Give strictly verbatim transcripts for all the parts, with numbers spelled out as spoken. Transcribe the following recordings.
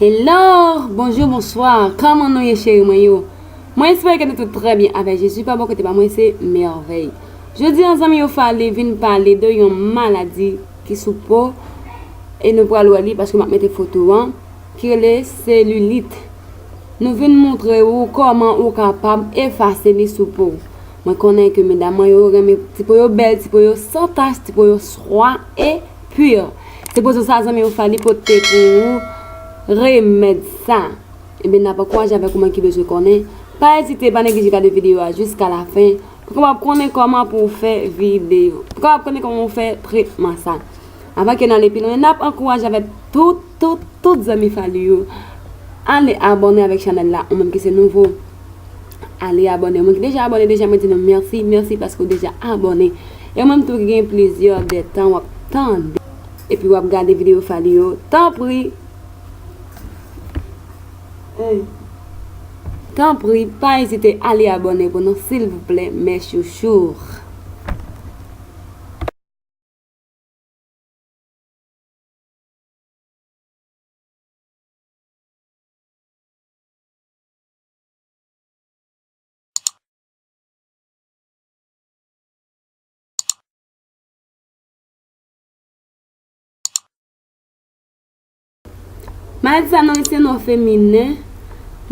Hello, bonjou, bonswa. Kòman nou ye, cheri mwen yo? Mwen espere ke nou tout trè byen avèk Jezi. Pa bò kote pa mwen, se Mèvèy. Jodi a, zanmi yo, Fally vin pale de yon maladi ki sou po, e nou pral wè li paske m ap mete foto an, ki rele selilit. Nou vin montre ou kòman ou kapab efase li sou po w. Mwen konnen ke medam mwen yo renmen ti po yo bèl, ti po yo san tach, ti po yo swa e pur. Se pou rezon sa, zanmi yo, Fally pote pou ou remèd sa. Ebyen, n ap ankouraje avèk ou menm ki bezwen konnen. Pa ezite, pa neglije gade videyo a jiska la fen pou w kapab konnen kòman pou w fè videyo, pou w kapab konnen kòman w fè tretman sa. Avan ke n ale pi lwen, n ap ankouraje avèk tout, tout, tout zanmi Fally yo. Ale abòne avèk chanèl la, ou menm ki se nouvo. Ale abòne. Ou menm ki deja abòne deja, mwen di nou mèsi, mèsi paske w deja abòne. E ou menm tou ki gen plizyè de tan w ap tande epi w ap gade videyo Fally yo, tanpri, hey, tanpri, pa ezite ale abòne pou nou, silvouplè, mes chouchous. Maladi sa nou rele seno feminen.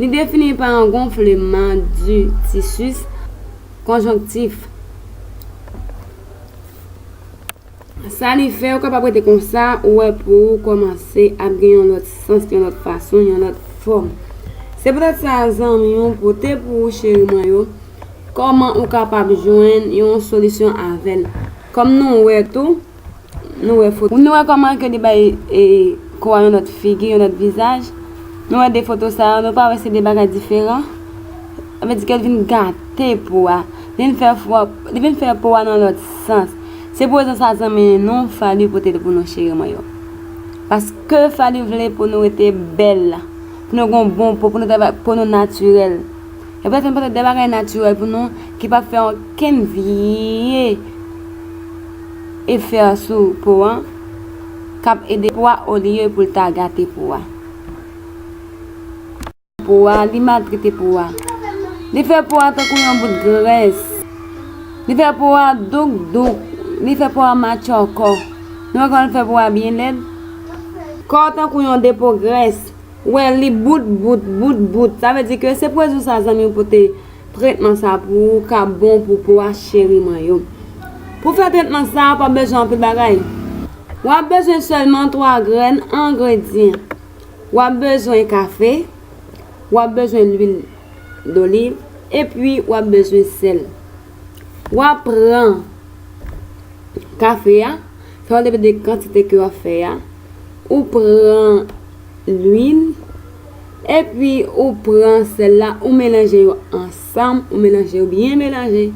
Li defini pa yon gonfleman di tisis konjonktif. Sa li fè, ou kapab rete konsa, ou wè po ou kòmanse ap gen yon lòt sans, yon lòt fason, yon lòt fòm. Se poutèt sa, zanmi yo, pote pou ou, cheri mwen yo, kòman ou kapab jwenn yon solisyon avè l. Kòm nou wè tou, nou wè foto. Nou wè kòman ke li bay, e, kò a yon lòt figi, yon lòt vizaj. Nou wè de foto sa yo, nou pa wè se de bagay diferan? Sa vle di ke l vin gate po a. Li vin fè fwa, li vin fè po a nan lòt sans. Se pou rezon sa, zanmi nou, Fally pote l pou nou, cheri mwen yo. Paske Fally vle pou nou rete bèl, pou nou gen yon bon po, pou nou travay, po nou natirèl. Epi l ap fè pote de bagay natirèl pou nou ki p ap fè okenn vye efè sou po a, k ap ede po a olye pou l ta gate po a. Po a, li maltrete po a. Li fè po a tankou yon bout grès. Li fè po a douk douk. Li fè po a matchòkò. Nou wè kòman l fè po a byen lèd? Kò w tankou yon depo grès. Ou wè li bout, bout, bout, bout. Sa vle di ke se pou rezon sa, zanmi, ou pote tretman sa pou ou, k ap bon pou po a, cheri mwen yo. Pou fè tretman sa, ou p ap bezwen anpil bagay. W ap bezwen sèlman twa grenn engredyan. W ap bezwen kafe, w ap bezwen lwil doliv, epi w ap bezwen sèl. W ap pran kafe a, sa va depann de kantite ke w ap fè a. Ou pran lwil, epi ou pran sèl la, ou melanje yo ansanm, ou melanje yo byen melanje,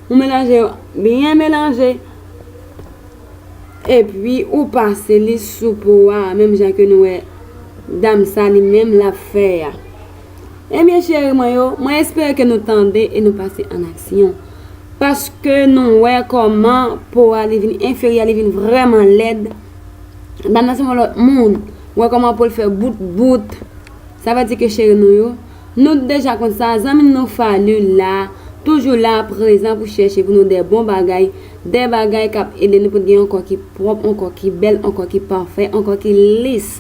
ou melanje yo byen melanje, epi ou pase li sou po a, menm jan ke nou wè dam sa li menm l ap fè a. Ebyen, cheri mwen yo, mwen espere ke nou tande e nou pase an aksyon. Paske nou wè kòman po a li vin enferyè, li vin vrèman lèd. Dam nan se yon lòt moun. Ou wè kòman po l fè bout bout. Sa vle di ke cheri nou yo, nou deja konn sa, zanmi nou Fally la, toujou la, prezan pou chèche pou nou de bon bagay, de bagay k ap ede nou pou n gen yon kò ki pwòp, yon kò ki bèl, yon kò ki pafè, yon kò ki lis.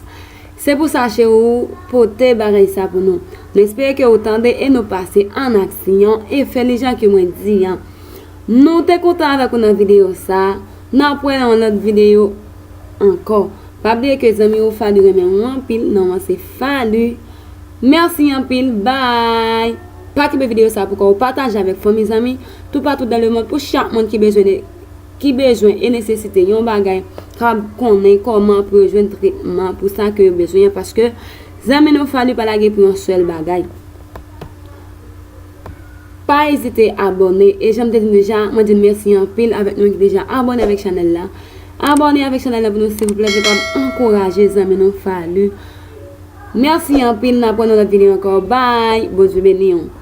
Se pou sa, cheri, ou pote bagay sa pou nou. Nou espere ke ou tande e nou pase an aksyon e fè li jan ke mwen di an. Nou te kontan avèk ou nan videyo sa. N ap wè nan yon lòt videyo ankò. Pa bliye ke zanmi ou Fally renmen ou anpil. Non, mwen se Fally. Mèsi anpil. Bye. Pa kenbe videyo sa pou kò w. Pataje avèk fanmi, zanmi, toupatou dans le monde pou chak moun ki bezwen de ki bezwen e nesesite yon bagay, k ap konnen kòman pou yo jwenn tretman pou sa ke yo bezwen an, paske zanmi nou Fally pa lage pou yon sèl bagay. Pa ezite abòne. E jan m te di nou deja, mwen di nou mèsi anpil avèk nou ki deja abòne avèk chanèl la. Abòne avèk chanèl la pou nou, silvouplè, nou kapab ankouraje zanmi nou Faly. Mèsi anpil, n ap wè nan lòt videyo ankò. Bye! Bondye beni w.